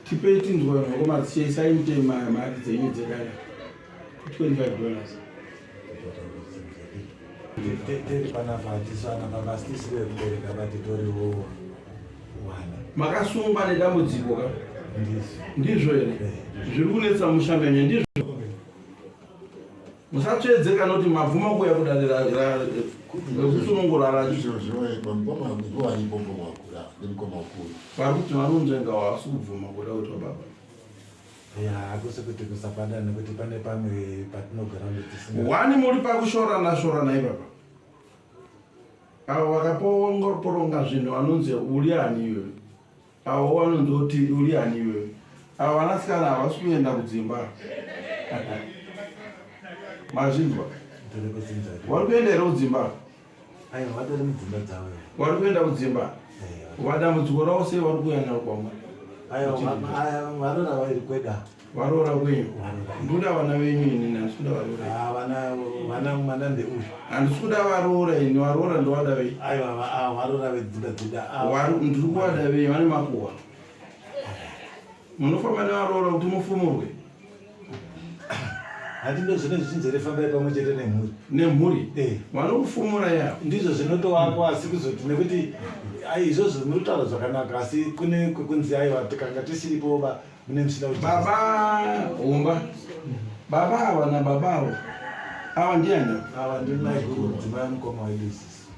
Tipei tinzwe vanhu vakomadzishe isai mutema mari dzenyu dzedare $25. Tiri panapa hatisu ana baba asi tisu vekubereka but toriwo wana. Makasungwa nedambudziko ka? Ndizvo. Ndizvo here? Zviri kunetsa musha menyu ndizvo? Musatsvedze kana kuti mabvuma kuuya kudare rekusunungura racho. Izvozvo mukoma ndivo varipo mukoma wakura ndimukoma wakuru. Vari kuti varunzvenga havasi kubvuma kuda kuitwa baba. Ya hakusi kuti kusapada nekuti pane pamwe patinogara tisinga. Wani muri pakushorana shorana ipapa. Avo vakaporonga zvinhu vanonzi uri ani iwewe. Avo vanonzi oti uri ani iwewe. Avo vanasikana havasi kuenda kudzimba. Mazvinzwa? Wari kuenda here kudzimba? Aiwa vatori mudzimba dzavo. Wari kuenda kudzimba? Vadambudziko ravo sei vari kuuya naro kwamuri? Aiwa varoora vairi kweda. Varoora kwenyu? Ndoda vana venyu ini handisi kuda varoora. Ah, vana vana mwana ndeuyu. Handisi kuda varoora ini varoora ndovada vei. Aiwa ah, varoora vedzimba dzeda. Ah. Wari ndiri kuvada vei vane makuhwa. Munofamba nevaroora kuti mufumurwe. Handi ndo zvine zvichinzi here fambai pamwe chete nemhuri. Nemhuri? Eh. Vanokufumura ya. Ndizvo zvinotowako asi kuzoti nekuti izvozvo muri kutaura zvakanaka asi kune kwekunzi aiwa tikanga tisiripo ba mune musina kuti. Baba Humba. Baba ava nababa avo. Ava ndiani? Ava ndi maiguru mudzimai mukoma wedu isusu.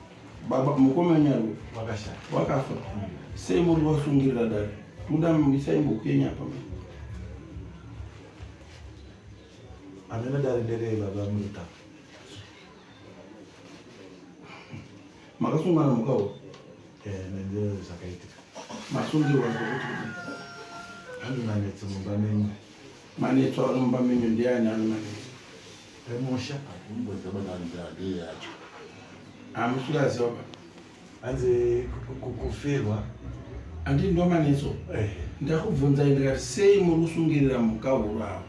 Baba mukoma wenyu ari Wakashaya. Wakafa. Sei muri wasungirira dare? Muda isai mbuku yenyu apa. Amene dare nderei baba muruta. Makasungana mukawo? Eh, ndio zvakaitika. Masungirwa zvekuti kuti hanzi manetso mumba menyu. Manetso ari mumba menyu ndiani ari manetso? Emusha. Yacho. Hamusi kuyaziva ba. Hanzi kufirwa. Handii ndo manetso. Eh. Ndakubvunzai ndikati sei muri kusungirira mhuka huru ava?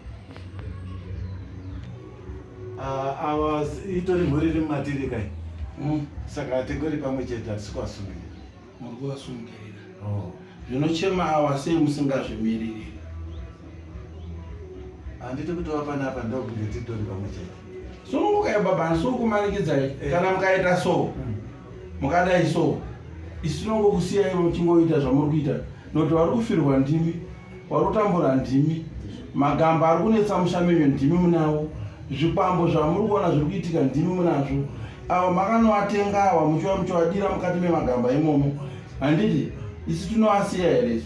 Ah, awa itori mhuri iri mumatiri kai. Saka hatingori pamwe chete hatisi kuvasungirira. Muri kuvasungirira. Oh. Zvinochema awa sei musingazvimiririri? Handiti kutova panapa ndokunge titori pamwe chete. Sunungukai baba, handisi kukumanikidzai. Eh. Kana mukaita so, mukadai so, isu tinongokusiyai muchingoita zvamuri kuita nokuti vari kufirwa ndimi, vari kutambura ndimi, magamba ari kunetsa musha menyu ndimi munawo, zvikwambo zvamuri kuona zviri kuitika ndimi munazvo. Ava makanoatenga awa muchiuya muchivadira mukati memagamba imomo, handiti? Isu tinoasiya here isu?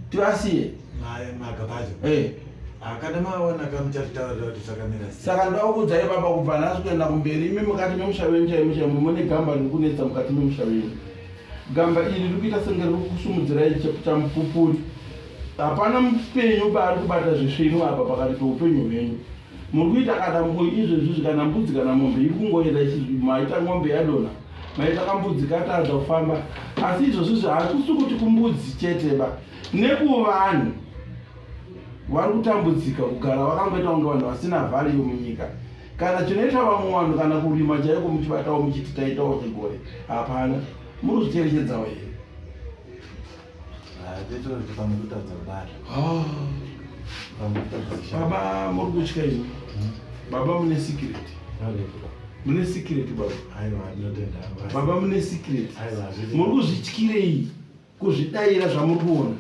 Tivasiye? Magamba acho. Eh. Ah, kana maona kamuchatitaurira kuti zvakamira sei. Saka ndakukudzai baba kubva nhasi kuenda kumberi imi mukati memusha wenyu chaimo chaimo mune gamba riri kunetsa mukati memusha wenyu. Gamba iri riri kuita senge riri kusumudzirai chamupupuri. Hapana mupenyu paari kubata zvisvinu apa pakati peupenyu hwenyu. Muri kuita kana izvezvizvi kana mbudzi kana mombe iri kungoenda maita mombe yadonha maita kambudzi katadza kufamba asi izvozvizvi hakusi kuti kumbudzi chete ba nekuvanhu vari kutambudzika kugara vakangoita kunge vanhu vasina value munyika kana chinoita vamwe vanhu kana kurima chaiko muchibatawo muchiti taitawo chegore hapana muri kuzvicherechedzawo here Ah, baba muri kutya imi baba mune secret mune secret baba baba mune secret muri kuzvityirei kuzvidaira zvamuri kuona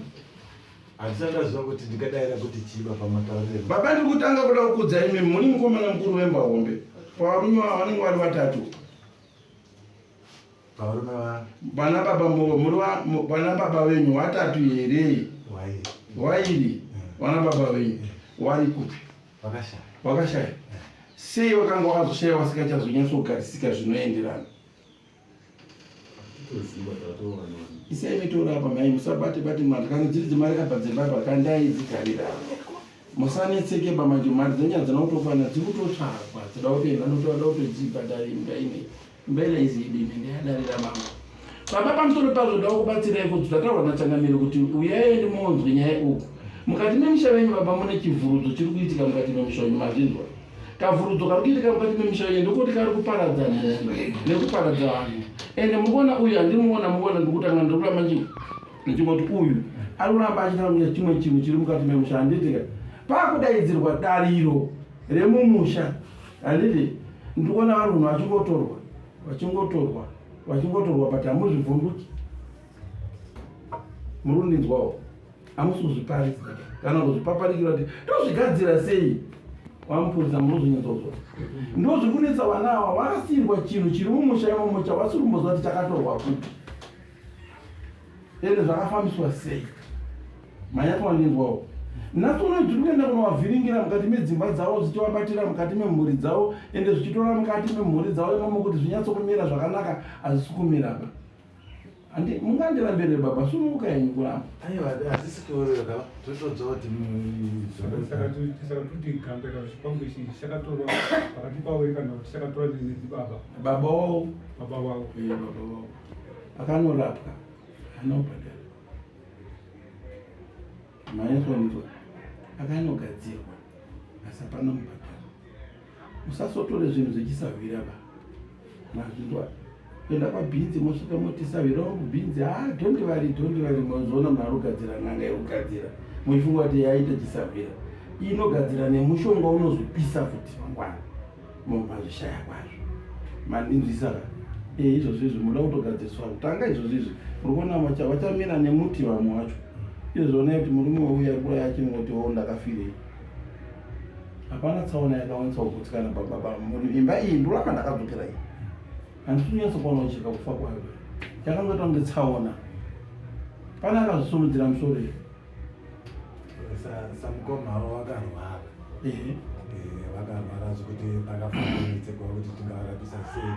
Handisati ndaziva kuti ndingadaira kuti chii baba matauriro. Baba ndiri kutanga kuda kukudza imi muri mukomana mukuru wemba hombe. Pavarume vavo vanenge vari vatatu. Pavarume va Vana baba muri vana baba venyu vatatu here? Wairi. Wairi. Vana baba venyu wari kupi? Vakashaya. Vakashaya. Sei vakanga vakazoshaya vasingachazonyatsogarisika zvinoenderana? Isai mitoro apa mhai musabate bate mari kana dziri dzemari apa dzembaba kandai dzigarira musanetseke ba manje mari dzenyu hadzina kutokwana dziri kutotsvagwa dzida kutoenda notoda kutodzibhadhara imba ine imba ine izidi ine ndeyadarira mama baba pamusoro pazvo da kubatsirai kuti zvataurwa nachangamire kuti uyai ndimonzwe nyaya uku mukati memisha venyu baba mune chivhurudzo chiri kuitika mukati memisha wenyu mazvinzwa Kavhurudzo kari kuitika mukati memisha yenyu ndokuti kari kuparadza mhuri nekuparadza vanhu. Ende mukuona uyu handimuona mukuona ndikutanga ndiri kuramba nji Ndichingoti uyu ari kuramba achitaura chimwe chinhu chiri mukati memusha, handiti ka? Pakudaidzirwa dariro remumusha, handiti? Ndikuona vanhu vachingotorwa, vachingotorwa, vachingotorwa, but hamuzvivhunduki. Muri kundinzwawo? Hamusi kuzviparidza kana kuzvipaparikira kuti tozvigadzira sei? Wamupurisa muri kuzvinyatsozwa. Ndozvikunetsa vana ava, vakasiirwa chinhu chiri mumusha imomo chavasiri kumboziva kuti chakatorwa kupi. Ende zvakafambiswa sei? Manyatsoandinzwawo. Nhasi uno tiri kuenda kunovavhiringira mukati medzimba dzavo zvichivabatira mukati memhuri dzavo ende zvichitora mukati memhuri dzavo imomo kuti zvinyatsokumira zvakanaka hazvisi kumira ba. Handi mungandirambire baba sununguka henyu kuramba. Aiwa hazvisi kureva totodzwa kuti saka tuti gamba kana chikwambo ichi chakatorwa pakati pavo kana kuti chakatorwa nedzibaba. Baba wavo. Baba wavo. Eh baba wavo. Akanorapwa haana kubhadhara. Maisonzwa akanogadzirwa asi hapana mubhadhara. Musasotore zvinhu zvechisahwira ba. Mazvinzwa kuenda kwabhinzi mosvika moti sahwira wangu bhinzi ha ah, don't worry don't worry mozoona munhu arikugadzira n'anga irikugadzira muchifunga kuti yaita chisahwira inogadzira nemushonga unozopisa futi mangwana Mumazvishaya kwazvo. Mandinzwisa ka? Eh, izvozvo izvi munoda kutogadziriswa kutanga izvozvo izvi. Muri kuona vacha vachamira nemuti vamwe wacho. Izvozvo onai kuti murume weuya ari kuraya achingoti oh ndakafirei. Hapana tsaona yakawanisa kugutsikana baba baba. Muri imba iyi ndoramba ndakadzokera iyi. Handisi kunyatso kuona kucheka kufa kwayo. Yakangoita kunge tsaona. Pane akazvisumudzira musoro here? Samukoma avo vakarwara. Eh, vakarwara zvekuti pakafananidzegwa kuti tingavarapisa sei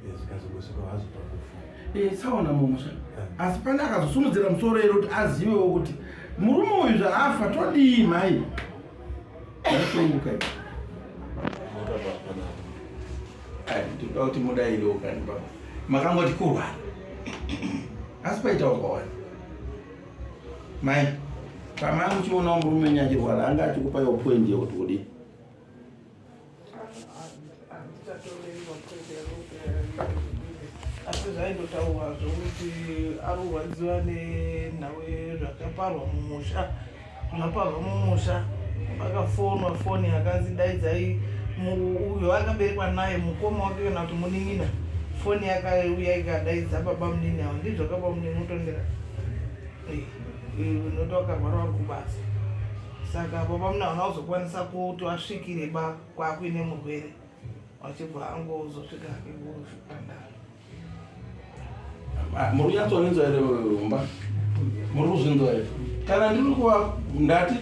eh, zvikazongosvika hazvo pakufa. Eh, tsaona mumusha. Asi pane akazosumudzira musoro here kuti azivewo kuti murume uyu zvaafa todii mhai? Ndasunguka. Ndinoda kuti mudairewo kani baba. Makangoti kurwara. Asi paitawo kwawani. Mai, pamai muchionawo murume wenyu achirwara anga achikupaiwo point yekuti kudii? Asi zvaindotaurwa zvokuti arurwadziwa nenhau yezvakaparwa mumusha zvaparwa mumusha pakafonwa foni yakanzi daidzai uyo akaberekwa naye mukoma wake kana kuti munin'ina foni yakauya ikadaidza baba munini ava ndizvo kaba munini utondera eh, eh, noto vakarwara vari kubasa saka baba munini havana kuzokwanisa kuti vasvikire ba kwakuine murwere vachibva angozosvika hake kuchipatara Ah, muri kunyatsonzwa here humba muri kuzvinzwa here kana ndiri kuva ndati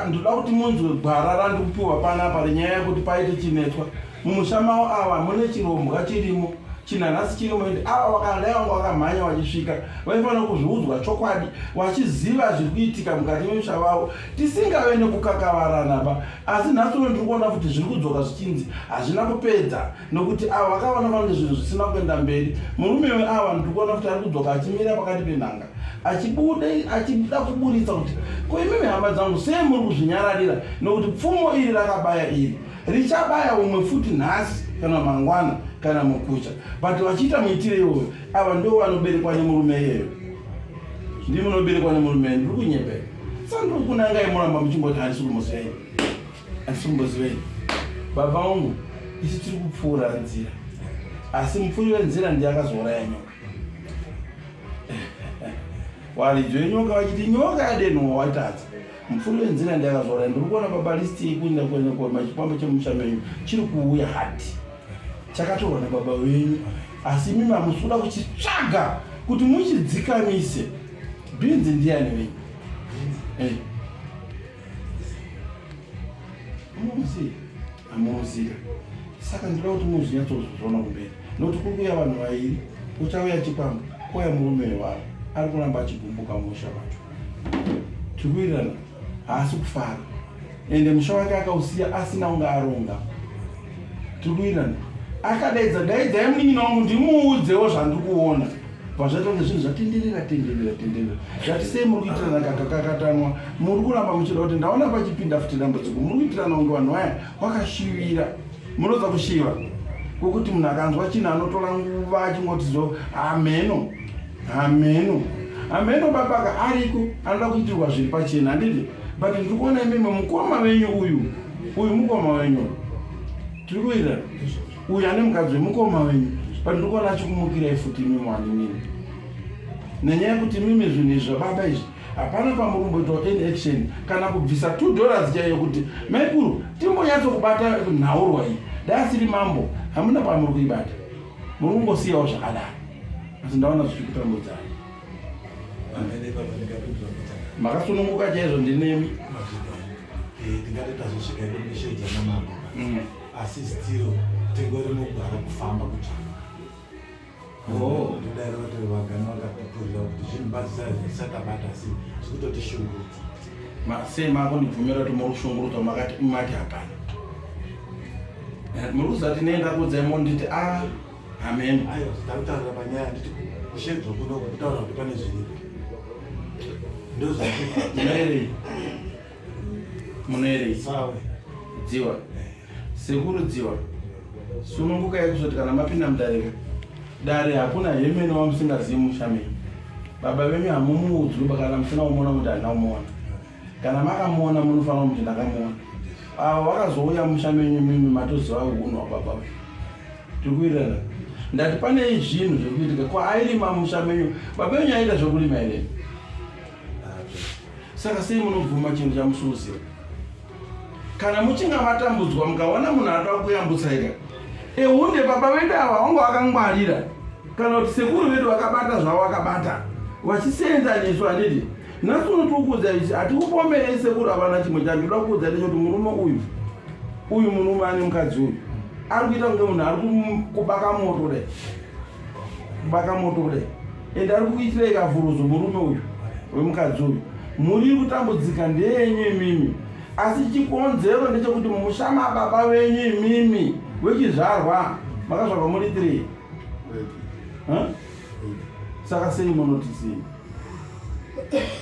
ndoda kuti munzwe gwara randiri kupiwa panapa renyaya yekuti paite chinetswa mumusha mavo ava mune chirombwa chirimo chinanhasi chirimo ende ava vakadai vanga vakamhanya vachisvika vaifanira kuzviudzwa chokwadi vachiziva zviri kuitika mukati memusha vavo tisingave nekukakavarana ba asi nhasi uno ndiri kuona kuti zviri kudzoka zvichinzi hazvina kupedza Nokuti ava vakaona vange zvinhu zvisina kuenda mberi. Murume weava ndiri kuona kuti ari kudzoka achimira pakati penhanga achibude achida kuburitsa kuti ko imimi hama dzangu sei muri kuzvinyararira nokuti pfumo iri rakabaya iri richabaya umwe futi nhasi kana mangwana kana mukucha but vachiita muitire iwoyo ava ndo vanoberekwa nemurume iyeyo ndimi munoberekwa nemurume ndiri kunyepera sandiri kunangai muramba muchingoti handisi kumuziva ini Asi kumbozivei baba vangu isu tiri kupfuura nzira asi mupfuuri wenzira ndiye akazouraya nyoka waridzi wenyoka vachiti nyoka yadenhwa watadza mupfuuri wenzira ndiye akazouraya ndiri kuona baba listi yekuenda kuenda kuoma chikwambo chemusha menyu chiri kuuya hati chakatorwa nababa venyu asi imimi hamusi kuda kuchitsvaga kuti muchidzikamise bhinzi ndiyani venyu eh. Amuzivi, amuziva. Saka ndinoda kuti muzvinyatsozviona kumberi nokuti kuri kuuya vanhu vairi, kuchauya chikwambo, kouya murume wevanhu ari kuramba achigumbuka musha wacho. Tiri kuwirirana, haasi kufara ende musha wake akausiya asina kunge aronga. Tiri kuwirirana, akadaidza daidzai munin'ina wangu ndimuudzewo zvandiri kuona. Pazvaita kunge zvinhu zvatenderera tenderera tenderera zvati sei muri kuitirana kakakatanwa muri kuramba muchida kuti ndaona pachipinda futi dambudziko muri kuitirana kunge vanhu vaya wakashivira munoza kushiva kwekuti munhu akanzwa chinhu anotora nguva achingoti zo hameno hameno Hameno babaka ariko anoda kuitirwa zviri pachena handiti? But ndiri kuona imimi mukoma wenyu uyu uyu mukoma wenyu tiri kuita uyu ane mukadzi wemukoma wenyu but ndiri kuona achikumukirai futi imimi waninini nenyaya yekuti imimi zvinhu izvi zvababa izvi hapana pamuri kumboitawo any action kana kubvisa two dollars chaiyo kuti maikuru timbonyatso kubata nhaurwa iyi dai asiri mambo hamuna pamuri kuibata muri kungosiyawo zvakadaro asi ndaona zvichikutambudzai makasununguka chaizvo ndinemi eh, tingati tazosvika ikumisheja namambo mm. asi still tingori mugwara kufamba kutsvaka Oh. Ndodaira kuti vagani vakapupurira kuti zvinhu batsira zvisakabata asi zvikutotishungurudza. Sei makundibvumira kuti muri kushungurudzwa makati mati hapana. Eh, muri kuzati nenda kuudzai monditi a ah, hameno. Aiwa takutaurira panyaya nditi kushedzwa kuno kutaura kuti pane zviripo. Ndozvati. Munoerei? Munoerei? Sawe. Dziwa. Sekuru Dziwa, sunungukai kuzoti kana mapinda mudare dare hakuna hemene wamusingazivi musha menyu. Baba venyu hamumuudzwi kana musina kumuona kuti handina kumuona. Kana makamuona munofanira kuti ndakamuona. Ava vakazouya musha menyu mimi matoziva hunhu hwababa venyu. Tiri kuwirirana. Ndati pane zvinhu zviri kuitika ko airima musha menyu baba venyu aiita zvekurima here? Saka sei munobvuma chinhu chamusuuziva? Kana muchinga matambudzwa mukaona munhu anoda kuyambutsaika ehunde baba vedu ava vanga vakangwarira kana kuti sekuru vedu vakabata zvavo vakabata vachiseenza nesu handiti nhasi uno tikukuudza ichi hatikupomerei sekuru havana chimwe chandinoda kukuudza ndechekuti murume uyu uyu murume ane mukadzi uyu ari kuita kunge munhu ari kubaka moto kudai kubaka moto kudai ende ari kukuitirei kavuruzo murume uyu wemukadzi uyu mhuri iri kutambudzika ndeyenyu imimi asi chikonzero ndechekuti musha mababa venyu imimi wechizvarwa makazvarwa muri three saka sei munoti sei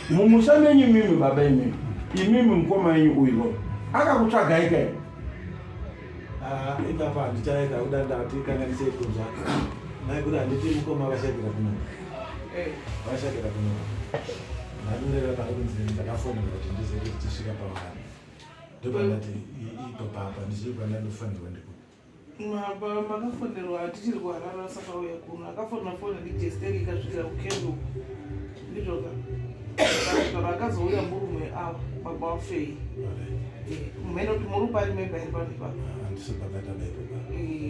mumusha menyu imimi baba imimi imimi mukoma wenyu uyu akakutsvagai kai Ah, ipapa handichaenda kuda ndati kanganisei kunzwa mai kuti handiti mukoma vashakira kuno eh. vashakira kuno ndandireva pari kunzi ndakafonera kuti ndizive kuti tisvika pavari ndopandati ipo papa ndichiri kwandandofanirwa ndikupi makafonerwa tichiri kuharara asati auya kuno akafonera foni ndijesteri ikasvikira kukendo ndizvoka vakazouya murume avo baba wafei mheno kuti muri pari memba iri pano ipapo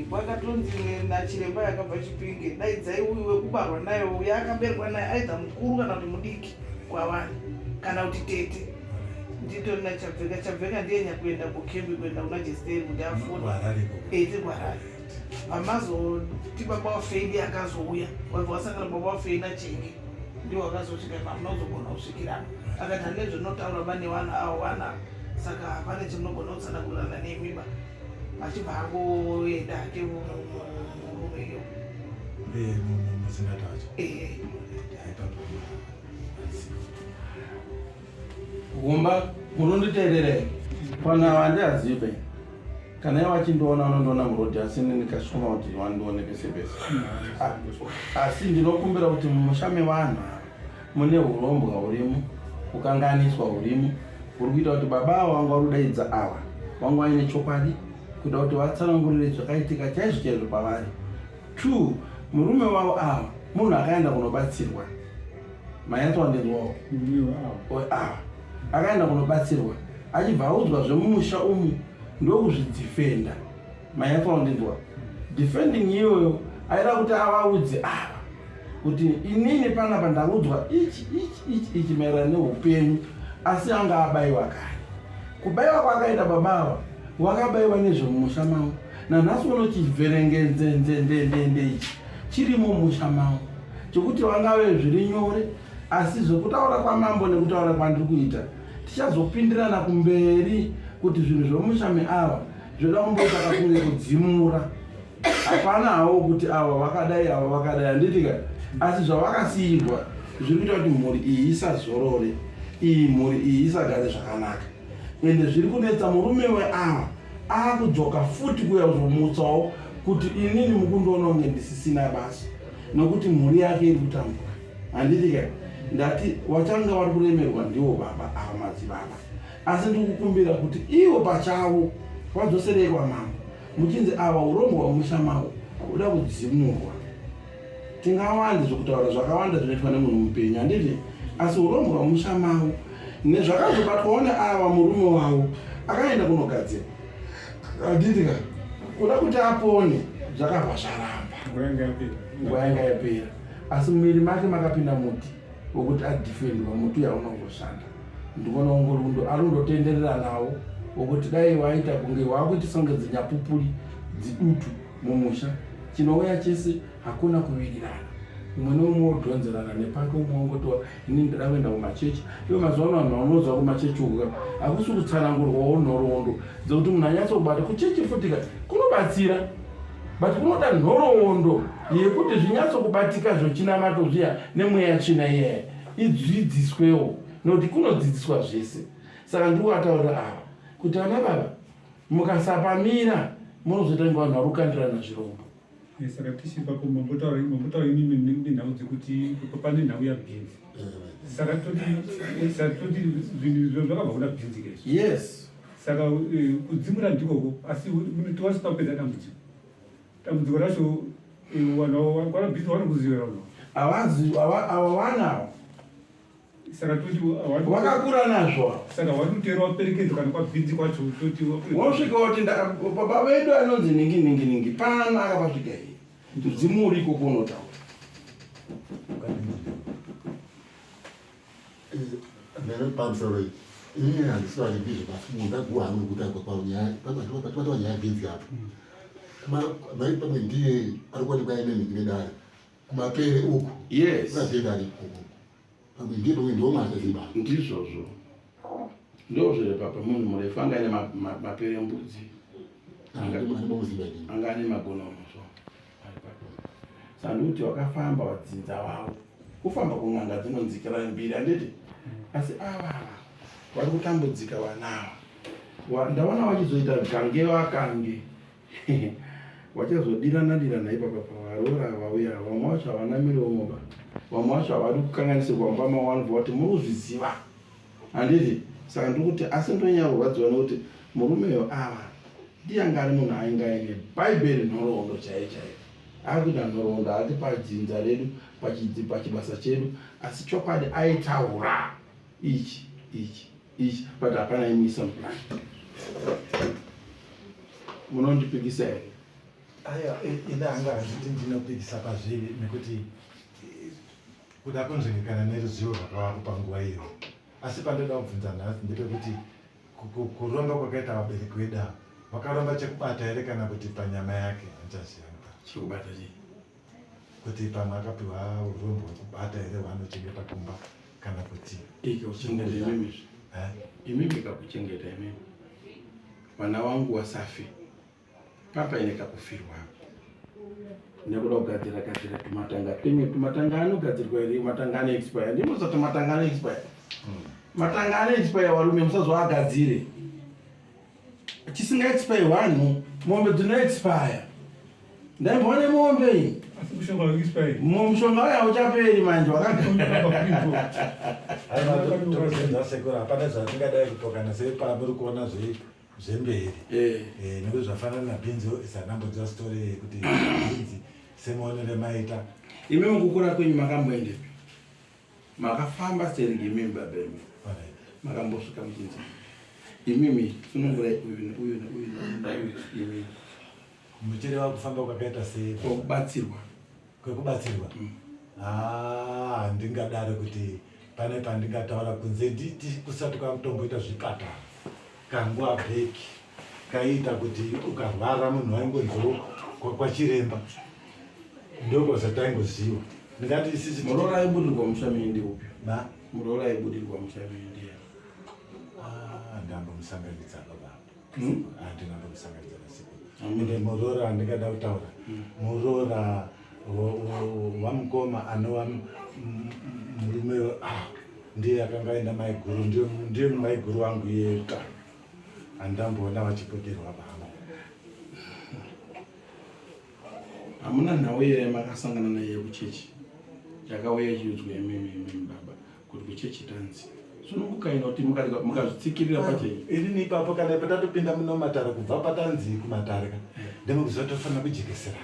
kwakatonzi nachiremba yakabva chipinge daidzai uyu wekubarwa naye uya akaberekwa naye aidha mukuru kana kuti mudiki kwavari kana kuti tete nditori nachabveka chabveka ndiye nyakuenda kukembi kuenda kuna jesteri kuti afone tiri kuharare pamazoti baba wafei akazouya wabva wasangana baba wafei nachenge ndiwo akazosvika ipapo munozogona kusvikirana akati hane zvinotaura vane vana avo vana saka hapana chamunogona kutsanangurirana nemi ba achibva angoenda hake murume iyo eh, eh. Humba munonditeerera pana vandiazive kana ivo vachindiona vanondiona murodhi asi ini ndikashoma kuti vandione pese pese asi ndinokumbira kuti mumusha mevanhu ava mune hurombwa hurimo kukanganiswa hurimo huri kuita kuti baba ava vanga vari kudaidza ava vanga vaine chokwadi kuita kuti vatsanangurire zvakaitika chaizvo chaizvo pavari two murume wavo ava munhu akaenda kunobatsirwa manyatsowandirwawo ava akaenda kunobatsirwa achibva audzwa zvemumusha umu ndokuzvidefenda manyatsowandirwa defending iyoyo aida kuti avaudze ava kuti inini panapa ndaudzwa ichi ichi ichi ichi maererano neupenyu asi anga abaiwa kare kubaiwa kwaakaita baba ava wakabaiwa nezvemumusha mavo nanhasi uno chivherengenzenzendendende ichi chirimo mumusha mavo chekuti vangave zviri nyore asi zvekutaura kwamambo nekutaura kwandiri kuita tichazopindirana kumberi kuti zvinhu zvemusha meava zvoda kumboita kakunge kudzimura hapana hawo kuti ava vakadai ava vakadai handiti ka asi zvavakasiirwa zviri kuita kuti mhuri iyi isazorore iyi mhuri iyi isagare zvakanaka ende zviri kunetsa murume weava akudzoka futi kuya kuzomutsawo kuti inini mukundiona kunge ndisisina basa nokuti mhuri yake iri kutambura handiti ka Ndati wachanga vari kuremerwa ndiwo baba ava madzibaba, asi ndiri kukumbira kuti ivo pachavo vadzoserei kwamambo muchinzi ava urombo hwamusha mavo uda kudzimurwa. Tingawande zvokutaura zvakawanda zvinoitwa nemunhu mupenyu handiti, asi urombo hwamusha mavo nezvakazobatwawo neava murume wavo akaenda kunogadzirwa handiti ka kuda kuti apone zvakabva zvaramba nguva yanga yapera asi muviri make makapinda muti wekuti adefendwa muti uya unongoshanda ndikuona ungori ari kundotenderera nawo wekuti dai waita kunge wakuitisa kunge dzinyapupuri dzidutu mumusha chinouya chese hakuna kuwirirana umwe neumwe wodhonzerana nepake umwe wongotiwa ini ndida kuenda kumachechi ivo mazuva ano vanhu vanoudza kumachechi uka hakusi kutsanangurwawo nhoroondo dzekuti munhu anyatsokubata kuchechi futika kunobatsira but kunoda nhoroondo yekuti zvinyatsokubatika zvechinamato zviya nemweya tsvina iyaya idzidziswewo nokuti kunodzidziswa zvese saka ndiri kuataurira ava kuti ana baba mukasapamira munozoita kunge vanhu vari kukandirana zvirombo eh, saka tishi ipapo mambotaura mambotaura imimi nenhau dzekuti pane nhau yabhinzi saka toti eh, saka toti zvinhu izvo zvakabva kuna bhinzi ke yes saka eh, kudzimura ndikoko asi tiwasina kupedza dambudziko dambudziko racho vanhu kwana bhinzi vanokuziva vanhu havazi ava vana ava saka toti wakakura nazvo saka wanotera waperekedza kana kwabvinzi kwacho toti wosvika woti baba vedu anonzi ningi ningi ningi pano akapasvika here mudzimu uriko kunotaura eh, pamusoro iyi inini handisi varimbi zvebasi munhu ndaguwa hangu kuti nyaya patibata nyaya bhinzi apo mai pamwe ndiye ari kuonekwa aine mhiki nedare kumapere uku yes unazenda ari ikoko pamwe ndiye pamwe ndiwo mwana zimbabwe ndizvozvo ndozvere papa munhu murefu anga aine mapere embudzi anga ane magonono so sandikuti wakafamba wadzinza wavo kufamba kun'anga dzinonzikira mbiri handiti asi avava vari kutambudzika vanawa ndaona vachizoita gange vakange Vachazodirana dirana ipapa pavaroora vauya vamwe vacho havana miromo ba vamwe vacho havadi kukanganisirwa mumba mavo vanobva vati muri kuzviziva handiti saka ndiri kuti asi ndonyanya kurwadziwa nekuti murumeyo ava ndiye anga ari munhu ainge aine bhaibheri nhoroondo chaiyo chaiyo akuita nhoroondo ati padzinza redu pachibasa chedu asi chokwadi aitaura ichi ichi ichi but hapana imisa muplan munondipikisa here aiwa ini hanga handiti ndinopikisa pazviri nekuti eh, kuda kunzvengekana neruzivo rwakavapo panguva iyo asi pandoda kubvunza nhasi ndepekuti kuromba kwakaita vabereki vedu ava vakaromba chekubata here kana kuti panyama yake handichaziva chekubata chii kuti pamwe akapiwa urombo hwekubata here hwaanochengeta kumba kana kuti ikuchengeta imimi eh? imimi kakuchengeta imimi vana wangu wasafi papaine kakufirwa nekuda kugadzira gadzira tumatanga twemwe tumatanga anogadzirwa here matanga ane expire ndimozati matanga ane expire matanga ane expire varume musazoagadzire chisinga expire vanhu mombe dzino expire ndaimboone mombe iyi mushonga uya uchaperi manje wakagaaasekuru hapana zvatingadai kupokana sepamuri kuona zvemberi eh. Eh, nekuti zvafanana nabhinzi sanambonzwa story yekuti bhinzi semaonero emaita imi mukukura kwenyu makamboendepi Makafamba stereki imimi baba imi. Makambosvika muchinzi imimi sunungurai uyu neuyu neuyu neuyu imimi. Muchireva kufamba kwakaita sei? Kwekubatsirwa. Kwekubatsirwa? Mm. Ah, handingadaro kuti pane pandingataura kunze nditi kusati kwakutomboita zvipatara. Kanguva bheki kaiita kuti ukarwara munhu waingonziwo kwachiremba. Ndokwazataingoziwa. Ndingati isisi muroora aibudirwa musha mindi upi? Ba muroora aibudirwa musha mindi. Ah, ndambomusanganidza baba. Hmm? Ah, ndinambomusanganidza nasiku. Ende muroora ndingada kutaura. Hmm. Muroora wamukoma anova murume ah ndiye akanga aenda maiguru ndiye maiguru wangu iyeka. Andamboona vachibudirwa baba. Hamuna nhau here makasangana naye kuchechi yakauya ichiudzwa imimi imimi baba. Kuti kuchechi tanzi sunungukai nokuti mukazvitsikirira pachenyu. Inini ipapo kana patatopinda muno matare kubva patanzi kumatare ka ndemekuziva tofanira kujekesera.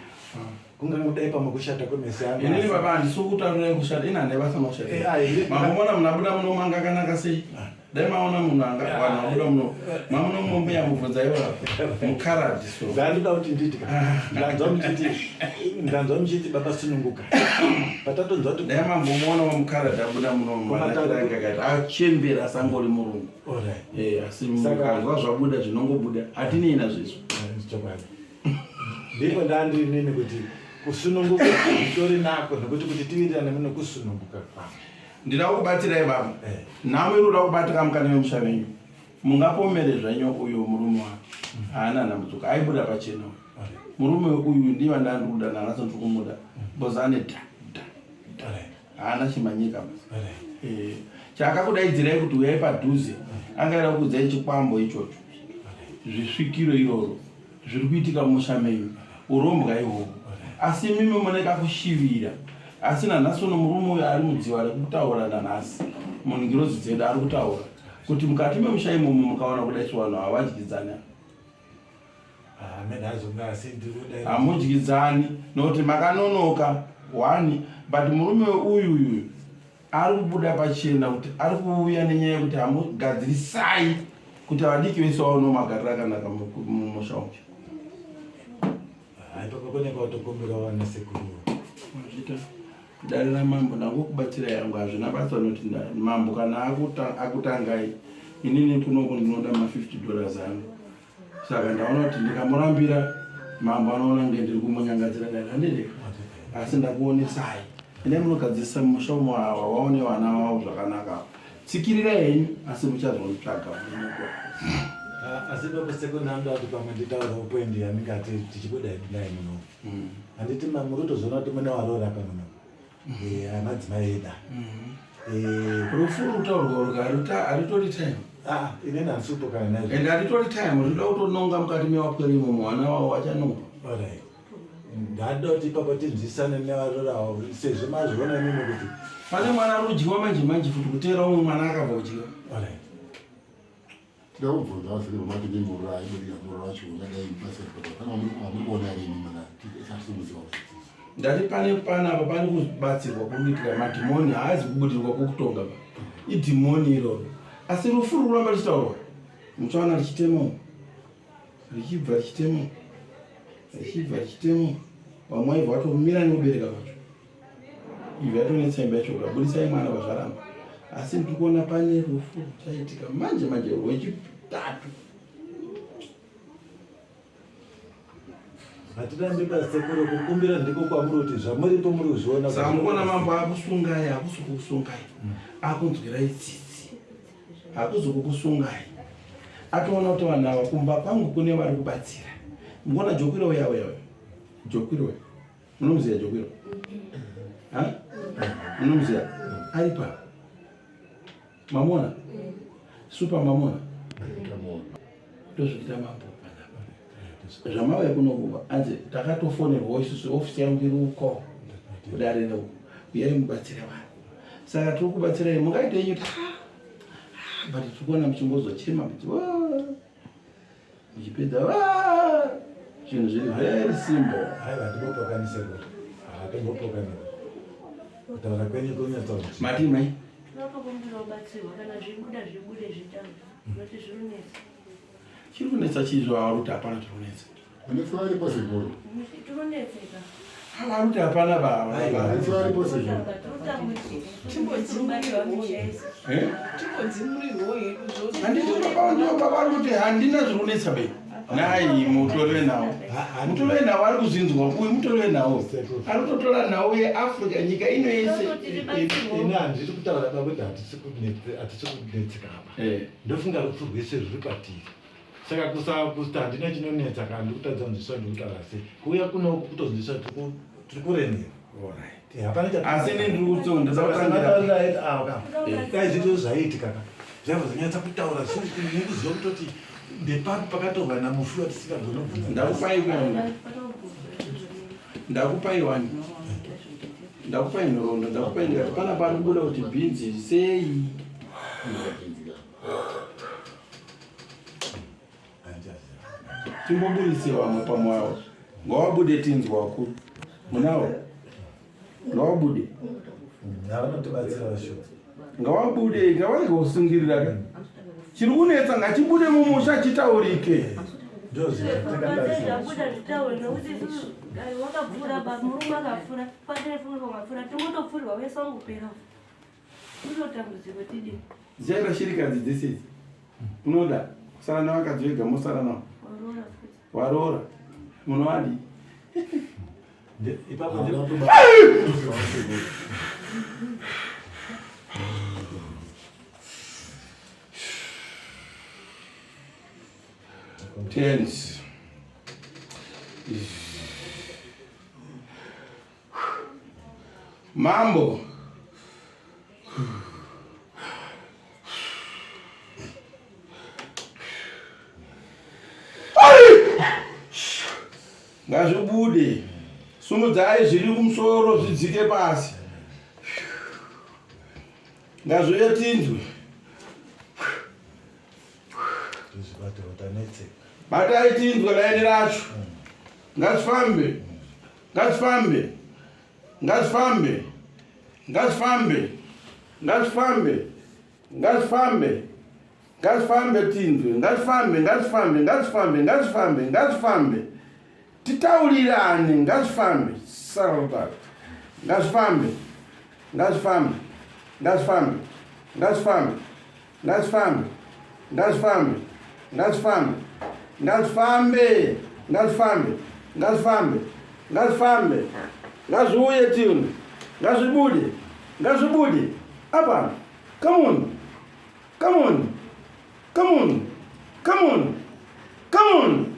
Kungangodai pamwe kushata kwemese yangu. Inini baba handisi kutaurirai kushata, ini handai basa nokushata. Eh, ah, ini- Mamboona munhu abuda muno manga akanaka sei? Dai maona munhu anga vanhu vabuda muno. Mamuno mombeya mubvunza ivo mukaradhi so. Ndandoda kuti nditi ka. Ndanzwa muchiti ndanzwa muchiti baba sununguka. Patatonzwa kuti Dai mambomuona wamukaradhi abuda muno manakira anga akaita achembera asangori murungu. Alright. Eh, asi Saka- mukanzwa zvabuda zvinongobuda hatinei nazvo izvo. Chokwadi. Ndipo ndandiri nini kuti kusununguka nditori nako nekuti kuti tiwirirane mune kusununguka kwangu. Ndida kukubatsirai baba. Eh. Nhamo iri kuda kubatika mukati memusha venyu. Mungapomere zvenyu uyo murume wake. Haana dambudziko. Aibuda pachena uyu. Murume uyu ndiye wandanga ndiri kuda nanhasi ndiri kumuda. Because ane dha dha dha. Haana chimanyika basi. Eh, chaakakudaidzirai kuti uyai padhuze angaida kukuudzai chikwambo ichocho. Zvisvikiro iroro zviri kuitika mumusha menyu. Urombwa ihwohwo. Asi imimi mune kakushivira. Asi nanhasi uno murume uyo ari mudziva rekutaura nanhasi. Mungirozi dzedu ari kutaura kuti mukati memusha imomo mukaona kudai so vanhu havadyidzani. Hamudyidzani nokuti makanonoka one but murume uyu uyu ari kubuda pachena kuti ari kuuya nenyaya yekuti hamugadzirisai kuti vadiki vese vaonewo magariro akanaka mumusha umu. Mazvita. Dare ramambo ndangokubatsirai hangu hazvina basa noti mambo kana akutangai inini kunoku ndinoda ma 50 dollars angu saka ndaona kuti ndikamurambira mambo anoona kunge ndiri kumunyangadzira dare handidi asi ndakuonesai endai munogadzirisa musha umo awa waone vana vavo zvakanaka tsikirirai henyu asi muchazonitsvaga munokuwa Asi pakusekondari kuti pamwe nditaurawo poendi yandingati tichibuda naye muno. Handiti muri kutozoona kuti mune waroora pano muno. Eh, amadzimai eda. Eh, Rufu rutaurwa urwu haritori time. Ah, inini handisi kupokana nazvo. And haritori time, rinoda kutononga mukati mewapwere imomo, vana vavo vachanongwa. Alright. Ndada kuti ipapo tinzwisane nevaroora avo sezvo mazviona imimi kuti pane mwana ari kudyiwa manje manje futi kuteera umwe mwana akabva kudyiwa. Alright. Tinoda kubvunza vasiri vamati nemurora aibudira murora wacho ungadai basa kana amuri kuona rini mana tisati Ndati pane panapa pane kubatsirwa kuri kuitika madhimoni haazi kubudirwa kwokutonga ba idhimoni iroro asi rufu ruri kuramba richitaurwa muchaona richitema umu richibva richitema umu richibva richitema umu vamwe vaibva vatomira nekubereka kwacho Ivi yatonetsa imba yacho kuda budisai mwana pazvaramba asi ndiri kuona pane rufu ruchaitika manje manje rwechitatu. Hatirambi pasekuru kukumbira ndiko kwamuri kuti zvamuripo muri kuzviona. Saka mukuona mambo akusungai hakusi kukusungai akunzwirai tsitsi hakuzi kukusungai atoona kuti vanhu ava kumba kwangu kune vari kubatsira mukuona jokwiro uya uya uya jokwiro uya Munomuziva Jokwiro? Ha? Munomuziva? Ari pa. Mamona? Super mamona? Ndozvikuita mambo panapa. Zvamauya kuno kuba anzi takatofonerwa isusu ofisi yangu iri uko kudare uko. Uyai mubatsire vanhu. Saka tiri kubatsirai mungaite yenyu kuti ah, ah, but tiri kuona muchimbozochema muchi Muchipedza ah, zvinhu zviri very simple. Aiwa hatimbopokanise kuti hatimbopokanira kutaura kwenyu kunyatsokuti Mati mai Tinotokumbira ubatsirwa kana zvibuda zvibude zvitaure nokuti zviri kunetsa. chiri kunetsa chii zvavari kuti hapana chiri kunetsa. Manetso aripo sekuru. Tinonetseka. Vari kuti hapana baba. Manetso aripo sekuru. Tinotambudzika. Misha yese. Eh? Timbodzimurirwo hedu zvose. Handiti baba ndivo baba vari kuti handina zviri kunetsa be. Nhai mutori wenhau. Mutori wenhau ari kuzvinzwa uyu mutori wenhau. Ari kutotora nhau yeAfrica nyika ino yese. Ini handisi kutaura ba kuti hatisi kunetseka apa. Eh. Ndofunga rufu rwese rwuri kwatiri. Saka kusa kusta handina chinonetsa kana ndikutadza kunzwisisa ndikutaura sei. Kuuya kuno kutonzwisisa tiri kuremera. Alright. Eh, hapana cha Asi ini ndiri kuti ndinoda kutangira. Aka. Dai zvito zvaiitika ka. Zvaibva zvanyatsa kutaura nekuziva kutoti ndepapi pakatorwa namufi watisingagoni kubvunza. Ndakupai wani. Ndakupai wani. Ndakupai nhoroondo, ndakupai ndikati pana pari kubuda kuti bhinzi sei. Timboburitse vamwe pamwe avo. Ngawabude tinzwa wakuru. Munawo? Ngawabude. Vanotibatsira vasho. Ngawabude, ngawarege kusungirira ka. Chiri kunetsa ngachibude mumusha chitaurike. Ndozvakabuda zvitaure nekuti isusu wakapfuura ba murume akapfuura patine funga kwakapfuura tingotopfuurwa wese wangopera kutotambudziko tidii. Dzichaita shirikadzi dzese idzi. Unoda kusara nevakadzi vega mosara navo. Waroora. Munovadii? Ipapo Tense. Mambo. Ngazvibude. Sumudzai zviri kumusoro zvidzike pasi. Ngazviuye tinzwe. Batai tinzwe laini racho. Ngazvifambe. Ngazvifambe. Ngazvifambe. Ngazvifambe. Ngazvifambe. Ngazvifambe. Ngazvifambe tinzwe. Ngazvifambe, ngazvifambe, ngazvifambe, ngazvifambe, ngazvifambe. Titaurirane, ngazvifambe. Sarata. Ngazvifambe. Ngazvifambe. Ngazvifambe. Ngazvifambe. Ngazvifambe. Ngazvifambe. Ngazvifambe. Ngazvifambe. Ngazvifambe. Ngazvifambe. Ngazvifambe. Ngazviuye tinzwe. Ngazvibude. Ngazvibude. Apa. Come on. Come on. Come on. Come on. Come on.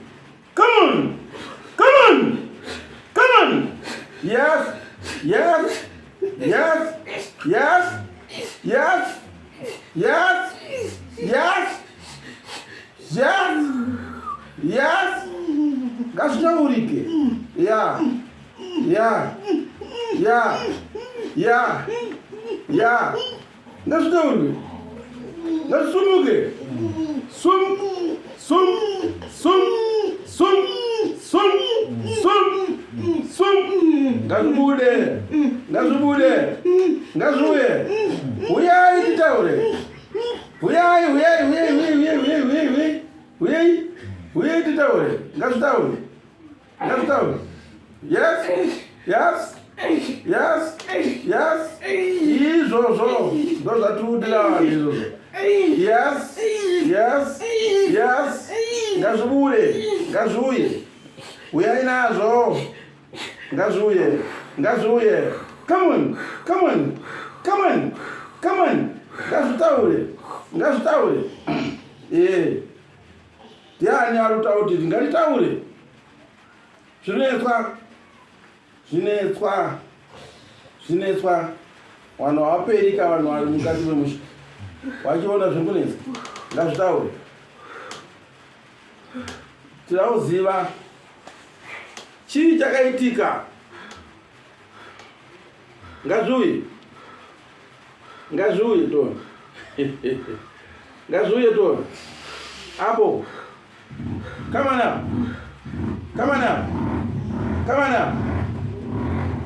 Come on. Come on. Come on. Yes. Yes. Yes. Yes. Yes. Yes. Yes. Yes. Yes. Ngazvitaurike. Yeah. Yeah. Yeah. Yeah. Yeah. Ngazvitaurwe. Ngazvisumuke. Sum sum sum sum sum sum sum. Ngazvibude. Ngazvibude. Ngazviuye. Huyai titaure. Huyai huyai huyai huyai huyai huyai huyai. Huyai. Huyai titaure. Ngazvitaure. Ngazvitaure. Yes. Yes. Yes. Yes. Izvozvo ndozvatirikudira vanhu izvozvo. Yes. Yes. Yes. Ngazvibude. Ngazviuye. Uyai nazvo. Ngazviuye. Ngazviuye. Come on. Come on. Come on. Come on. Ngazvitaure. Ngazvitaure. Eh. Ndiani ari kutaura kuti ngatitaure? Zvinetswa, zvinetswa, zvinetswa. Vanhu havaperi ka vanhu vari mukati memusha vachiona zviri kunetsa, ngazvitaure. Tinoda kuziva chii chakaitika. Ngazviuye, ngazviuye tona, ngazviuye tona. Apo, come on up, come on up, come on up.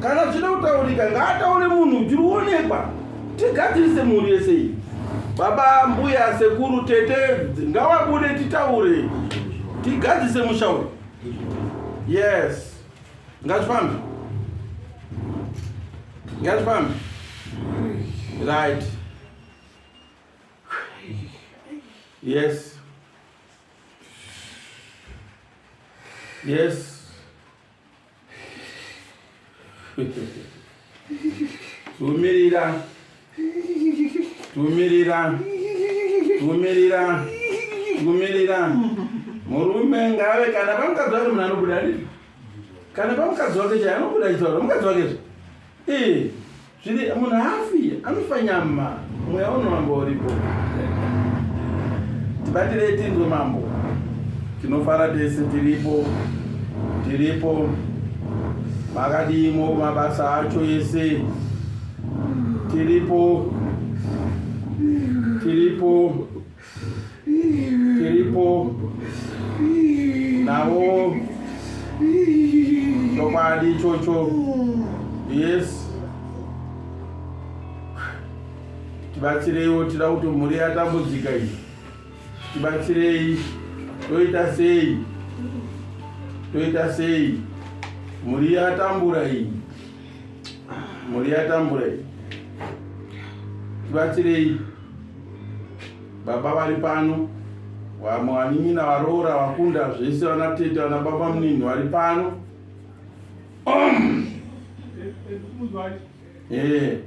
Kana zvichida kutaurika, ngaataure munhu chiri kuonekwa, tigadzirise mhuri yese iyi. Baba, mbuya, sekuru, tete, ngawabude titaure, tigadzirise musha uyu. Yes. Ngazvifambe. Ngazvifambe. Right. Yes. Yes. Tumirira. Tumirira. Tumirira. Tumirira. Murume ngave kana pamukadzi wake munhu anobuda handiti? Kana pamukadzi wake chai anobuda achitaura mukadzi wake zve. Eh, zviri munhu haafi anofa nyama mweya unoramba uripo. Tibatirei tinzwe mambo. Tinofara tese tiripo. Tiripo. Makadimo mabasa acho ese. Tiripo. Tiripo. Tiripo. Navo. Chokwadi ichocho. Yes. Tibatsireiwo tida kuti mhuri yatambudzika iyi. Tibatsirei. Toita sei? Toita sei? Mhuri yatambura iyi. Mhuri yatambura iyi. Tibatsirei. Baba vari pano. Vamwe vanin'ina varoora vakunda zvese vana tete vana baba munini vari pano. Eh.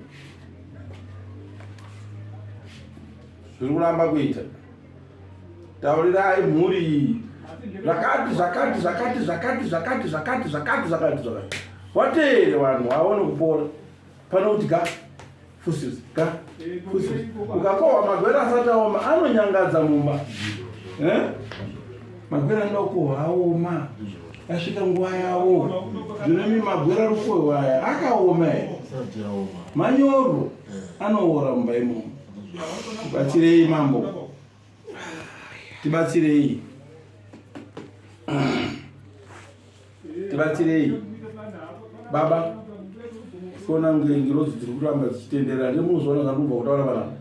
Zviri kuramba kuita. Taurirai mhuri iyi. Zvakati zvakati zvakati zvakati zvakati zvakati zvakati zvakati zvakati. Wateere vanhu vaone kupora. Pane kuti ga fusis ga fusis. Ukakohwa magwere asati aoma anonyangadza mumba. Eh? Magwere anoda kukohwa aoma. Asvika nguva yawo. Zvino imi magwere ari kukohwa aya akaoma here? Manyoro anoora mumba imomo. Tibatsirei mambo. Tibatsirei. Tibatsirei. Baba. Kuona ngirozi dziri kuramba dzichitenderera ndimuzviona zvandikubva kutaura vanhu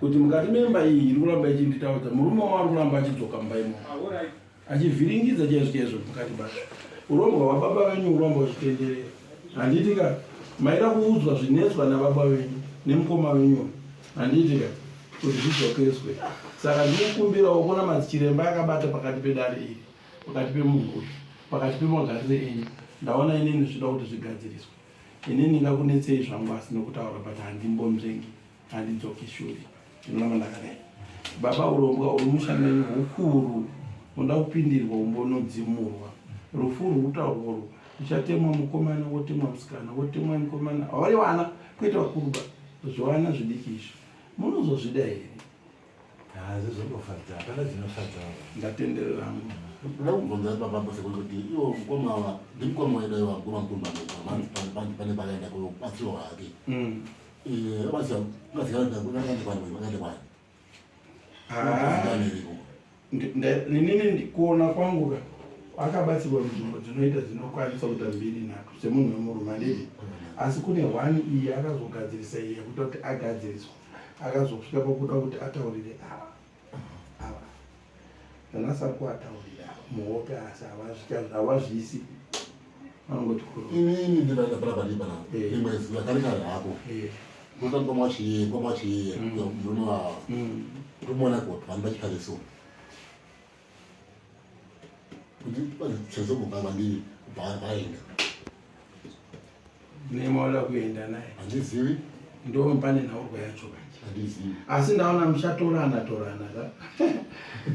kuti mukati memba iyi iri kuramba ichinditaudza murume wavo ari kuramba achidzoka mumba imomo achivhiringidza chaizvo chaizvo mukati macho urombwa hwababa venyu uromba uchitenderera handiti ka maida kuudzwa zvinetswa nababa venyu nemukoma venyu handiti ka kuti zvidzokeswe saka ndikukumbirawo kuna madzichiremba akabata pakati pedare iri pakati pemunhu uyu pakati pemagariro enyu ndaona inini zvida kuti zvigadziriswe inini ndingakunetsei zvangu asi nokutaura but handimbonzvengi Handidzoki shure ndinoramba ndakadai. Baba urombwa uri musha menyu hukuru unoda kupindirwa umbonodzimurwa. Rufu urwu kutaurwa urwu uchatemwa mukomana wotemwa musikana wotemwa mukomana vari vana kwete vakuru ba zvivana zvidiki izvi munozozvida here? Hazvizongofadza, hapana dzinofadza. Ndatenderera hangu. Ndoda kubvunza baba Bose kuti iwo mukoma wa ndimukoma wedu iwa mukoma mukuru baba pane pakaenda kubatsirwa hake. Inini kuona kwangu ka akabatsirwa nzvimbo dzinoita dzinokwanisa kuita mbiri nhatu semunhu wemurume handiti asi kune one iyi akazogadzirisa iyi yekuita kuti agadziriswa akazosvika pakuda kuti ataurire ava ava ndanasakuataurira muhope asi havazvisi vanongoti kuru inini ndinoenda pana padipa na eh. rimwe zuva kare kare hako eh. ndoda kwamachiye kwamachiye mm. murume wa mm. ndomuona kuti vanhu vachikare so kuti vachezomuka vandiri vaenda Nemaoda kuenda naye. Handizivi. Ndo pane nhaurwa yacho manje. Handizivi. Asi ndaona muchatorana torana ka.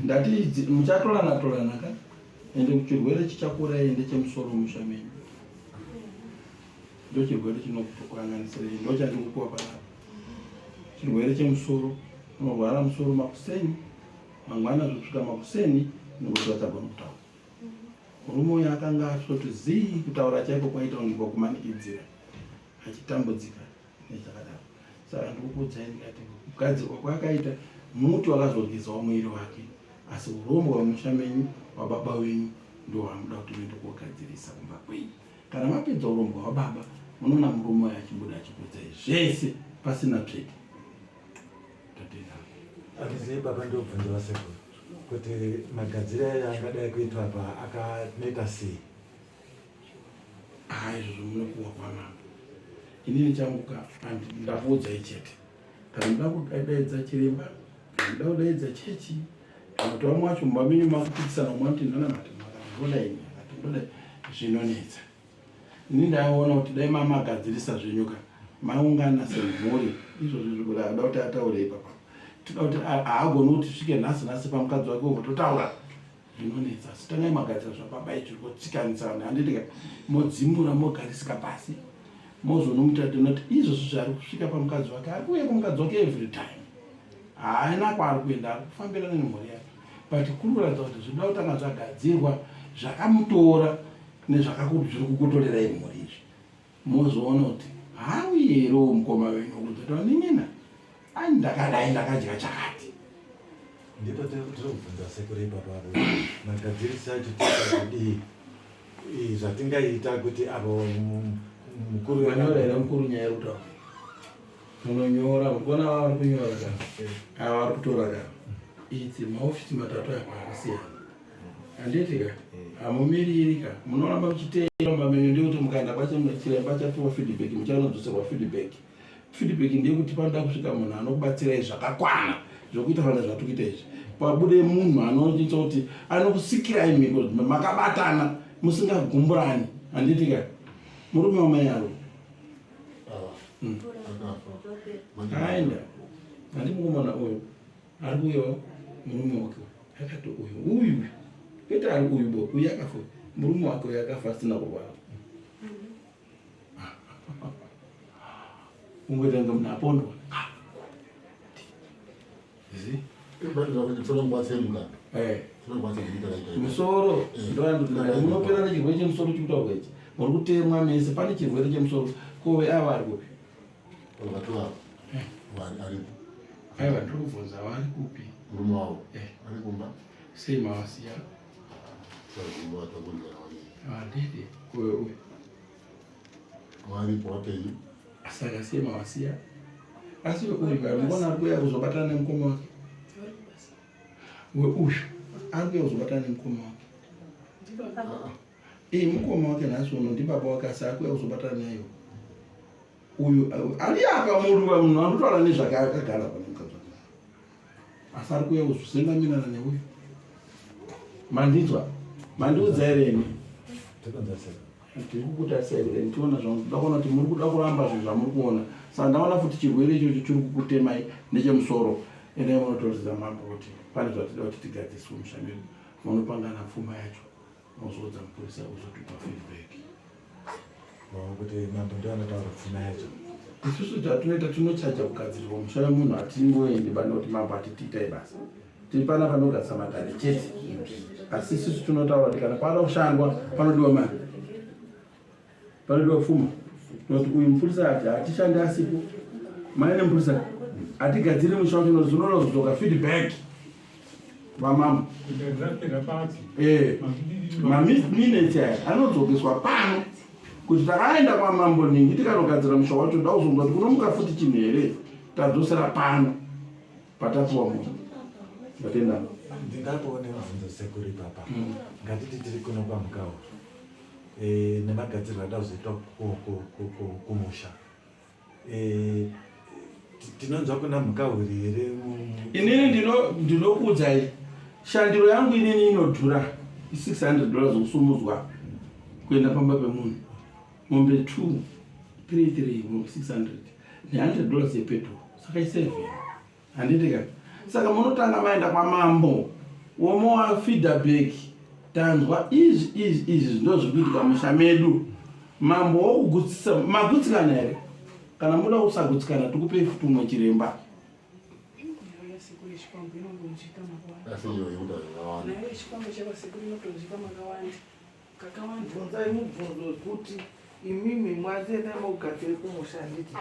Ndati muchatorana torana ka. Ende chirwere chichakura ende chemusoro musha menyu. Ndo chirwere chinokukanganisira ndo chandikukuwa panapa. Chirwere chemusoro unorwara musoro makuseni mangwana zvokusvika makuseni nokuti vachagona kutaura. Murume uyu akanga atoti zii kutaura chaiko kwaita kunge kwakumanikidzira achitambudzika nechakadaro. Saka ndikukuudzai ndikati kugadzirwa kwaakaita muti wakazogezawo muviri wake asi urombwa hwemusha menyu hwababa wenyu ndohwamuda kuti muende kogadzirisa kumba kwenyu. Kana mapedza urombwa hwababa munoona murume uyu achibuda achikuudzai zvese pasina tsvete. Tatenda. Handizivi baba ndobvunza vasekuru kuti magadziro ayo angadai kuitwa apa akanoita sei? Ah, izvozvo munopuwa kwamambo. Inini changu ka ndakuudzai chete. Kana muda kudaidza chiremba, kana muda kudaidza chechi, kana kuti vamwe vacho mumba menyu makupikisana umwe anoti ndonamata, umwe akati ndodai, umwe akati ndodai, zvinonetsa. Ini ndaiona kuti dai mamagadzirisa zvenyu ka maungana semhuri izvozvo izvo kuti ada kuti ataure ipapa toda kuti haagoni kuti svike nhasi nhasi pamukadzi wake obva totaura zvinonetsa asi tangai magadzira zvababa izvi kotsikanisa vanhu handiti ka modzimura mogarisika pasi mozonomuta tinoti izvozvo zvaari kusvika pamukadzi wake ari kuuya kumukadzi wake every time haana kwaari kuenda ari kufambirana nemhuri yake but kuri kuratidza kuti zvinoda kutanga zvagadzirwa zvakamutora nezvakakuru zviri kukutorerai mhuri izvi. Mozoona kuti hauyi here uwo mukoma wenyu kudzati vanin'ina ai ndakadai ndakadya chakati. Ndipo tiri kubvunza sekuru ipapo apo magadzirisi acho tiadii zvatingaita kuti apo mukuru manyora here mukuru nyaya iri kutaura munonyora mukuona ava vari kunyora ka ava vari kutora ka idzi maofisi matatu aya akasiyana handiti ka hamumiriri ka munoramba muchiteera mumba menyu ndekuti mukaenda kwachiremba chapiwa feedback muchanodzoserwa feedback feedback ndeyekuti panoda kusvika munhu anokubatsirai zvakakwana zvokuita fana zvatiri kuita izvi pabude munhu anoita kuti anokusikirai mhiko makabatana musingagumburani handiti ka murume wamai aro aenda handimukomana uyu ari kuuyawo murume wake akati uyu uyu kwete ari uyu bo uyu akafa murume wake uyu akafa asina kurwara ungoita kunge munhu apondwa musoro ndoandomunopera nechirwere chemusoro chikutaurwa ichi muri kutemwa mese pane chirwere chemusoro kove ava ari kupi aiwa ndiri kubvunza vari kupi murume wavo ari kumba sei mavasiya handidi uyo uyo varipo vapenyu saka sei mavasiya asi uyu muona ari kuuya kuzobatana nemukoma wake weuyu ari kuuya kuzobatana nemukoma wake Iyi mukoma wake nhasi uno ndibaba wake asi akuya kuzobatana naye uyu ari apa muruva munhu anotaura nezvake akagara pane mukadzi wake asi ari kuuya kuzosendamirana neuyu mandinzwa mandiudza here imi tiri kukutarisa here ndichiona zvamuda kuona kuti muri kuda kuramba zvinhu zvamuri kuona saka ndaona futi chirwere ichocho chiri kukutemai nechemusoro endai munotoridza mambo kuti pane zvatida kuti tigadziriswe musha medu munopangana pfuma yacho Mozoudza mupurisa kuzotipa feedback. Oh, kuti mambo ndiwo anotaura pfuma yacho. Isusu chatinoita tinochaja kugadzirirwa musha wemunhu hatingoendi bani kuti mambo atitiitai basa. Tiri pana panogadzisa matare chete. Asi isusu tinotaura kuti kana pada kushandwa panodiwa mari. Panodiwa pfuma. Nokuti uyu mupurisa ati hatishandi asipo. Mai nemupurisa hatigadziri musha wacho nokuti unoda kuzodzoka feedback. Vamambo. Eh, maminutes aya anodzokeswa pano kuti takaenda kwamambo nhingi tikanogadzira musha wacho da kuzonzwa kuti kunomuka futi chinhu here tadzosera pano patapiwa munhu ndatenda ndingapoone mubvunzo sekuru ipapa ngatiti tiri kuno kwamukawo e, nemagadzirwo ada kuzoitwa kumusha e, tinonzwa kuna mhukahuri here inini ndinokuudzai shandiro yangu inini inodhura 600 dollars kusumudzwa kuenda pamba pemunhu mombe 2 3 3 mombe 600 ne 100 dollars yepetro saka i7 Handiti ka? Saka munotanga maenda kwamambo womowa feedback tanzwa izvi izvi izvi ndo zviri kuitika musha medu. Mambo wokugutsisa magutsikana here? Kana muda kusagutsikana tikupei futi umwe chiremba. Asi iyo yekuti yakawanda. Bvunzai mubvunzo wekuti imimi mwati endai mogadzire kumusha handiti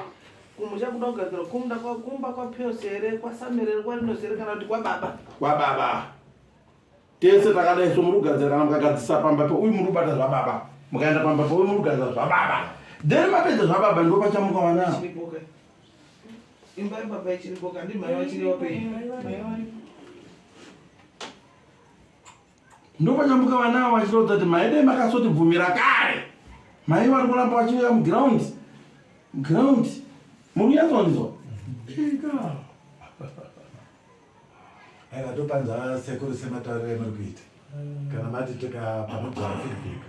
kumusha kuda kugadzirwa kumda kumba kwapios here kwasamere here kwarinos here kana kuti kwababa kwababa tese takadai so muri kugadzira kana mukagadzisa pamba peuyu muri kubata zvababa mukaenda pamba peuyu muri kugadzira zvababa then mapedza zvababa ndo pachamuka vana imba yababa ichiripo kandi mai vachiri vapenyu Ndopanyambuka vana ava vachirodza kuti mai dai makasotibvumira kare. Mai vari kuramba vachiuya muground. Ground. Muri kunyatsonzwa? Ika. Aiwa topanza sekuru sematauriro emuri kuita. Kana mati tika panodzvara feedback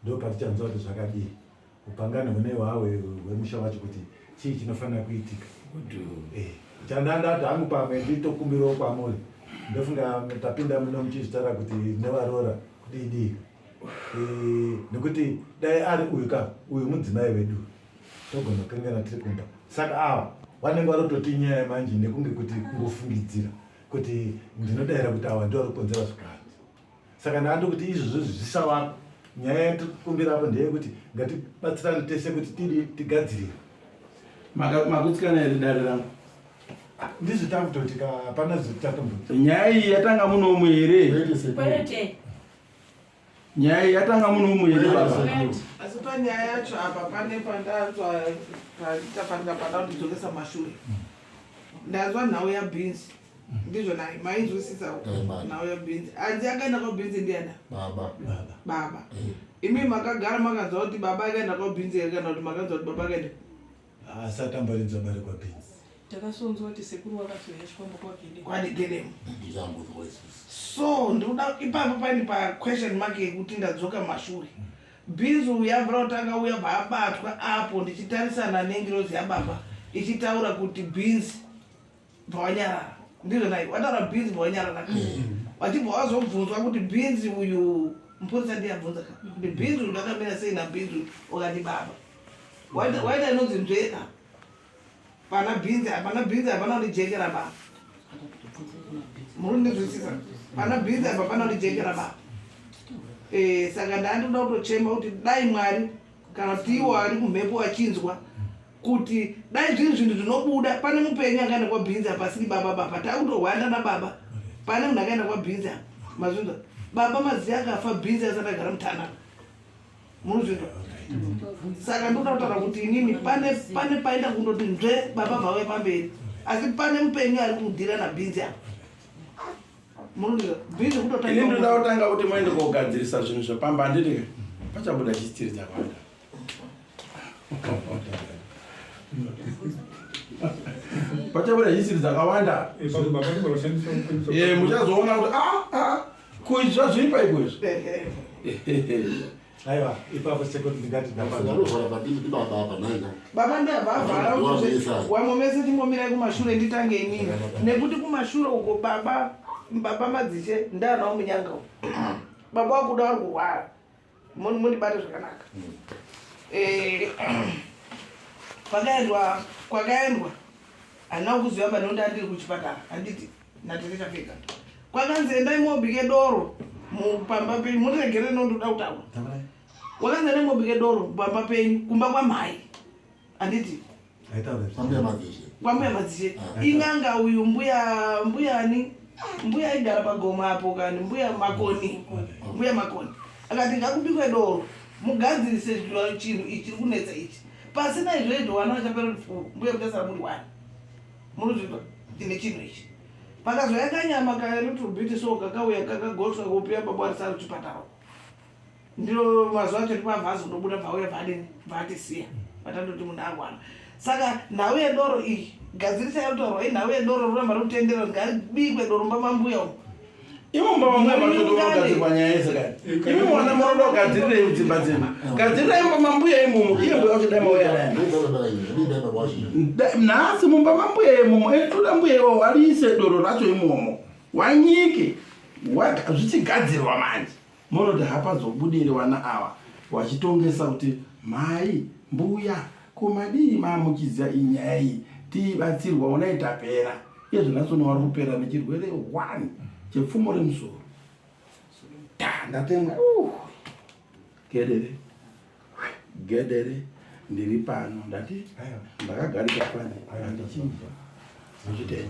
ndo patichanzwa kuti zvakadii. Upangani hune hwawe hwemusha wacho kuti chii chinofanira kuitika. Eh, chandandati hangu pamwe nditokumbirawo kwamuri. Ndofunga tapinda muno muchizvitaura kuti nevaroora kudii dii. Eh, nekuti dai ari uyu ka uyu mudzimai wedu togona kukangana tiri kumba. Saka ava vanenge varototi nyaya manje nekunge kuti kungofungidzira kuti ndinodaira kuti ava ndivo vari kukonzera zvikati. Saka ndanga ndokuti izvozvo zvisavako. Nyaya yatiri kukumbira apo ndeyekuti ngatibatsirane tese kuti tidi tigadzirire. Makutsikana here dare rangu? Ndizvo takutoti ka hapana zvatatombo. Nyaya iyi yatanga munomu here? Kwete. Nyaya iyi yatanga munomu here baba? Asi panyaya yacho apa pane pandanzwa pandafanira pada kundidzokesa mashure. Ndanzwa nhau yaBhinzi. Ndizvo nai mainzwisisawo nhau yaBhinzi. Hanzi akaenda kwaBhinzi ndiana? Baba. Baba. Imi makagara makanzwa kuti baba akaenda kwaBhinzi here kana kuti makanzwa kuti baba akaenda? Asati amborinzwa bare kwaBhinzi. Takasonzwa kuti sekuru wakazouya chikwambo kwaGedemu. KwaGedemu. Ndichangonzwa isusu. So ndikuda ipapo paini pa question mark yekuti ndadzoka mashure. Bhinzi uyu abvira kuti akauya bva abatwa apo ndichitarisana nengirozi yababa ichitaura kuti bhinzi bva wanyarara. Ndizvo nai wataura bhinzi bva wanyarara ka. Wachibva wazobvunzwa kuti bhinzi uyu mupurisa ndiye abvunza ka. Kuti bhinzi uyu ndakamira sei nabhinzi uyu ukati baba. Waita waita inonzi nzvera. Pana bhinzi hapana bhinzi hapana kundijekera baba. Muri kundinzwisisa? Pana bhinzi apa pana kundijekera baba. Eh, saka ndandoda kutochema kuti dai Mwari kana kuti iwo ari kumhepo achinzwa kuti dai zviri zvinhu zvinobuda pane mupenyu akaenda kwabhinzi apa asiri baba baba takutohwanda nababa pane munhu akaenda kwabhinzi apa mazvinzwa baba maziya akafa bhinzi asati agara mutanana Munozvinzwa? Saka ndoda kutaura kuti inini pane pane paenda kundoti nzve baba vauya pamberi asi pane mupenyu ari kudhira nabhinzi apa. Munozvinzwa? Bhinzi kutotanga. Ini ndoda kutanga kuti muende kogadzirisa zvinhu zvepamba handiti ka? Pachabuda history dzakawanda. Pachabuda history dzakawanda. Eh, muchazoona kuti ah ah ko izvi zvazviri paiko izvi. Aiwa, ipapo sekuru ndingati ndapanovhara padini ndibaba apa nhaika. Baba ndabva avhara wamwe mese timbomirai kumashure nditange inini nekuti kumashure uko baba baba madzishe ndanawo munyanga uko baba wakuda vari kurwara mundibate zvakanaka eh, kwakaendwa kwakaendwa handina kukuziva ba nekuti andiri kuchipatara handiti natete chapfeka kwakanzi endai mobike doro mupamba penyu mundiregere nondoda kutaura wakanzi endai mobike doro pamba penyu kumba kwamhai handiti kwambuya madzishe ah. in'anga uyu mbuya mbuyani mbuya aigara pagomo apo kani mbuya makoni mbuya makoni akati ngakubikwe doro mugadzirise chinhu ichi chiri kunetsa ichi pasina izvo izvo vana vachapera kuti mbuya muchasara muri wani munozvinzwa tine chinhu ichi pakazouya kanyama ka little bit so kakauya kakagotswa kopiwa baba warisari kuchipatara ndiro mazuva acho ndipabva azondobuda bvauya bvadini bvatisiya vatandoti munhu arwara saka nhau yedoro iyi gadzirisa yautaurwa inhau yedoro roramba rokutendera ngaribikwe doro mba mambuya umu Imo mumba mambuya matodogadzirwa nyaya yese kani. Imi mwana munoda kugadzirirei dzimba dzenyu. Gadzirai mumba mambuya imomo. Iye mbuya wacho dai mauya naye. Nhasi mumba mambuya imomo toda mbuya iwawo wariise doro racho imomo. Wanyike zvichigadzirwa manje. Monoti hapazobudire wana awa wachitongesa kuti mhai mbuya ko madii mamuchiziva iyi nyaya iyi tiibatsirwa onai tapera. Iye zvinhasi uno wari kupera nechirwere one chepfumo remusoro. Ta ndatemwa. Gedere. Gedere ndiri pano ndati ndakagarika pane handichinja. Zvichiteni.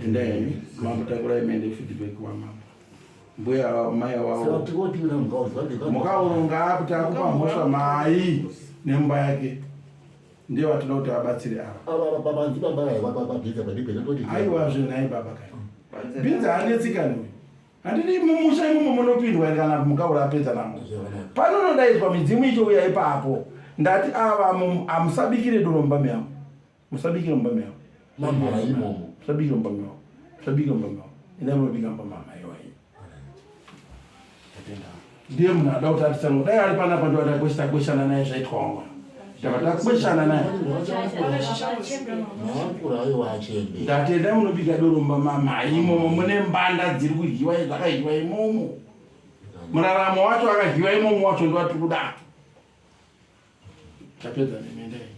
Endai mambo takurai mende feedback wamambo. Mbuya mai wavo. Mukaurunga kuti akupa mhosva mai nemba yake. Ndiye vatoda kuti vabatsire ava. Aiwa zve nhai baba kai. Bhinzi haanetsikani uyu. Handidi mumusha imomo munopindwa here kana mukaura apedza namo. Panonodaidzwa midzimu ichouya ipapo. Ndati ava hamusabikire doro mumba meavo. Musabikire mumba meavo. Musabikire mumba meavo. Musabikire mumba meavo. Endai munobika mumba mamai wayo. Ndiye munhu ada kuti atitsango dai ari panapa ndo atakweshana naye zvaitwa wangu tava takweshana naye ndati endai munobika doro mumba mamai imomo mune mbanda dziri kudyiwa dzakadyiwa imomo muraramo wacho akadyiwa imomo wacho ndowatiri kuda tapedza nemendai.